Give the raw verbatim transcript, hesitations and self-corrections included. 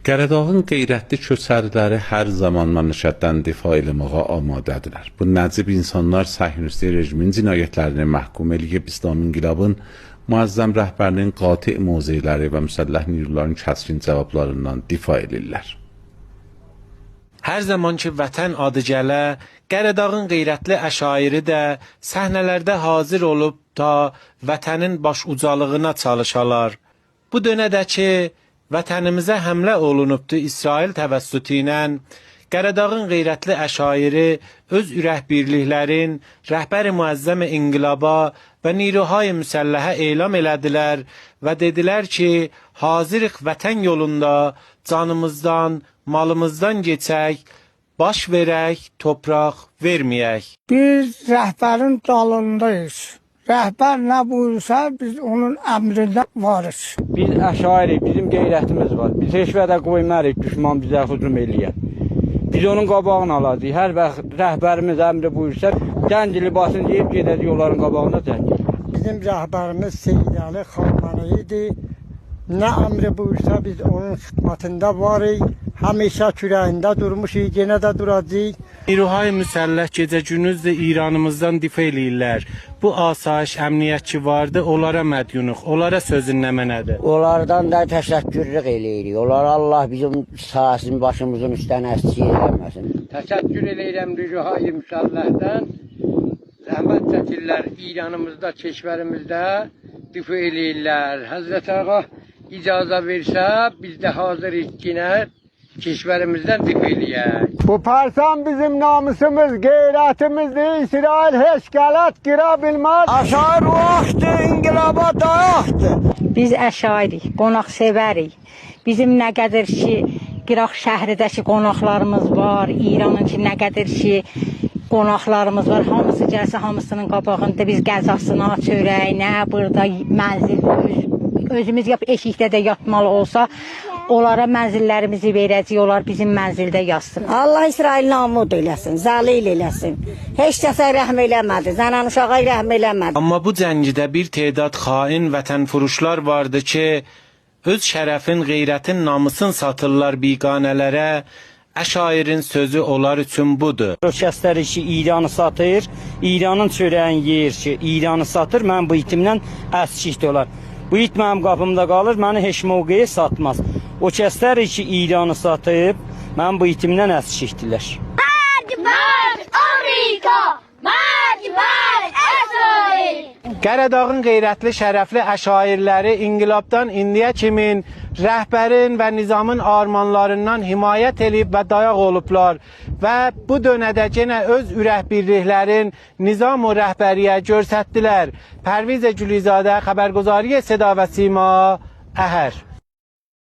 قاراداغین غیرتلی کؤچری‌لری هر زامان مملکتدن دفاع ائله‌مه‌یه آماده‌دیرلر. بو نجیب اینسانلار صهیونیستی رژیمین جنایتلرینی محکوم ائله‌ییب اسلامی انقلابین معظم رهبری‌نین قاطع موضع‌لری و مسلح نیرولارین کسکین جاوابلاریندان دفاع ائله‌ییرلر. هر زامان کی وطن آدی گله، قاراداغین غیرتلی عشایری ده صحنه‌لرده حاضر اولوب تا وطنین باش اوجالیغینا چالیشالار. بو دؤنه‌ده کی وطنیمیزه حمله اولونوبدو اسرائیل توسطو ایله، قاراداغین غیرتلی عشایری اؤز اورک بیرلیکلرین رهبر معظم انقلابا و نیروهای مسلحه اعلام ائله‌دیلر و دئدیلر کی حاضریق وطن یولوندا جانیمیزدان، مالیمیزدان کئچک، باش وئرک، تورپاق وئرمه‌یک. بیز رهبرین دالینداییق. رهبر نه بویورسا، بیز اونون امرینده واریق. بیز عشایریک، بیزیم غیرتیمیز وار. بیز هئچ وعده قویماریق دوشمن بیزه هجوم ائله‌یه. بیز اونون قاباغینی آلاجاغیق. هر واخت رهبریمیز امری بویورسا، جنگ لباسینی گئییب گئده‌جه‌ییک اونلارین قاباغیندا جنگ ائله‌یه. بیزیم رهبریمیز سید علی خامنه‌ای‌دیر. نه امری بویورسا، بیز اونون خدمتینده واریق. همیشه کوره‌یینده دورموشوق، یئنه ده دوراجاغیق. نیروهای مسلح گئجه گوندوز ده ایرانیمیزدان دفاع ائله‌ییرلر. بو آسایش، امنیت کی واردی، اونلارا مدیونوق. اونلارا سؤزون نمنه‌دیر؟ اونلاردان دا تشکرلوک ائله‌ییریک. اونلارا الله بیزیم سایه‌سینی باشیمیزین اوستدن اسکیک ائله‌مه‌سین. تشکر ائله‌ییرم نیروهای مسلحدن. زحمت چکیرلر ایرانیمیزدا، کشوریمیزده دفاع ائله‌ییرلر. حضرت آقا اجازه وئرسه، بیز ده حاضریق یئنه کشوریمیزدن دفاع ائله‌یک. بو پرچم بیزیم ناموسوموز، غیرتیمیزدیر. اسرائیل هئچ غلط قیرا بیلمز. عشایر روحدور، انقلابا دایاقدیر. بیز عشایریک، قوناق‌سئوریک. بیزیم نه قدر کی، قیراق شهرده کی قوناقلاریمیز وار، ایرانین کی نه قدر کی قوناقلاریمیز وار، هامیسی گلسه، هامیسینین قاباغیندا بیز غذاسینا، چؤره‌یینه، بورادا منزل، اؤز-، اؤزوموز یاپ ائشیکده ده یاتمالی اولسا، اونلارا منزللریمیزی وئره‌جه‌ییک، اونلار بیزیم منزلده یاتسین. الله اسرائیلی نابود ائله‌سین، ذلیل ائله‌سین. هئچ کسه رحم ائله‌مه‌دی، زنان اوشاغا رحم ائله‌مه‌دی. آمما بو جنگده بیر تعداد خائن وطن‌فروشلار واردی کی، اؤز شرفین، غیرتین، ناموسون ساتیرلار بیگانه‌لره، عشایرین سؤزو اونلار اوچون بودور. او کسلر کی ایرانی ساتیر، ایرانین چؤره‌یینی یئییر کی ایرانی ساتیر، منیم بو ایتیمدن اسکیکدیر اونلار. بو ایت منیم قاپیمدا قالیر، منی هئچ موقعی ساتماز. او کسلر کی ایرانی ساتیب، منیم بو ایتیمدن اسکیکدیرلر. مرگ بر آمریکا! مرگ بر اسرائیل! قاراداغین غیرتلی، شرفلی عشایرلری انقلابدان ایندییه کیمین رهبرین و نظامین آرمانلاریندان حمایت ائله‌ییب و دایاق اولوبلار و بو دؤنه‌ده یئنه اؤز اورک بیرلیکلرین نظام و رهبری‌یه گؤستردیلر. پرویز گلی‌زاده، خبرگزاری صدا و سیما، اهر.